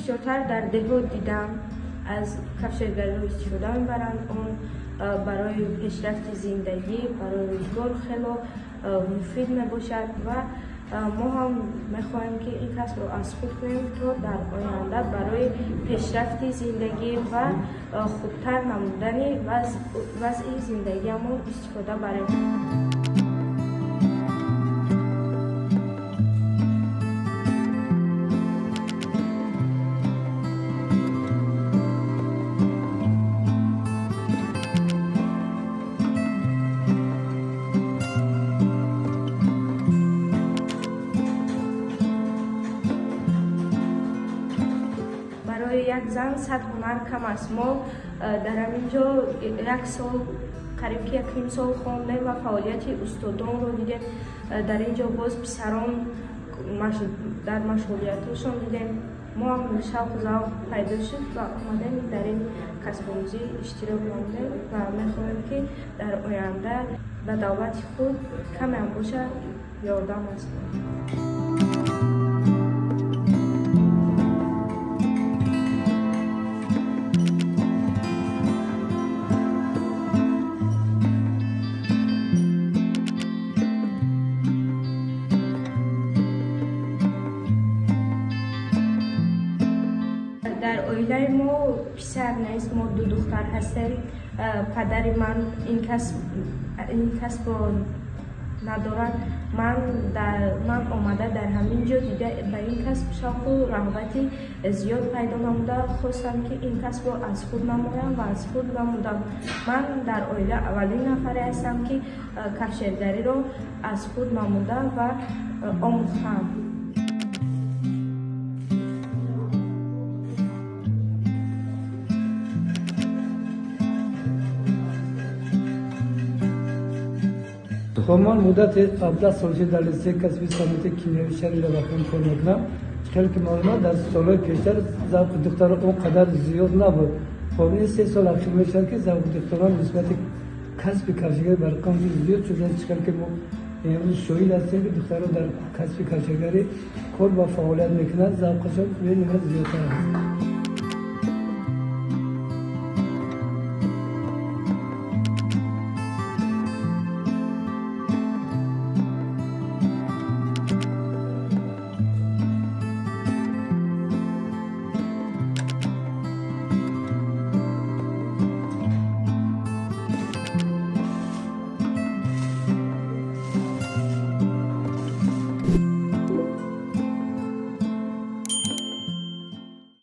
бисёртар дар деҳот дидам, аз кафшергариро истифода мебаранд. Он барои пешрафти зиндагӣ, барои рӯзгор хело муфид мебошад ва мо ҳам мехоҳем, ки ин касбро аз худ кунем, то дар оянда барои пешрафти зиндагӣ ва хубтар намудани вазъи зиндагиамон истифода барем. Як зан 100 ҳунар кам аст. Мо дар ҳамин ҷо як сол, қариб ки 1.5 сол хондем ва фаъолияти устодонро дидем. Дар ин ҷо боз писарон дар машғулиятҳошон дидем. Мо ҳам шавқу завқ пайдо шуд ва омадем дар ин касбомӯзӣ иштирок намудем ва мехоҳем, ки дар оянда ба давлати худ камеам бошад ёрдам расонем. Дар оилаи мо писар нест, мо ду духтар ҳастем. Падари ман ин касбро надорад. Ман омада дар ҳамин ҷо дида ба ин касб шавқу рағбати зиёд пайдо намуда, хостам, ки ин касбро аз худ намоям ва аз худ намудам. Ман дар оила аввалин нафаре ҳастам, ки кафшергариро аз худ намуда ва омӯхтам. Хоб, ман муддати 17 сол шуд дар литсеи касби саноати кимиёвии шаҳри Лабакан кор мекунам. Хеле ки маълум, дар солҳои пештар завқи духтарон он қадар зиёд набуд. Хоб, ин 3 сол ахир мешавад, ки завқи духтарон нисбати касби кафшигарӣ бар қамзи зиёд шудааст. Хеле ки мо имрӯз шоҳид ҳастем, ки духтарон дар касби кафшигарӣ кор ва фаъолият мекунанд, завқашон бениҳоят зиёдтар аст.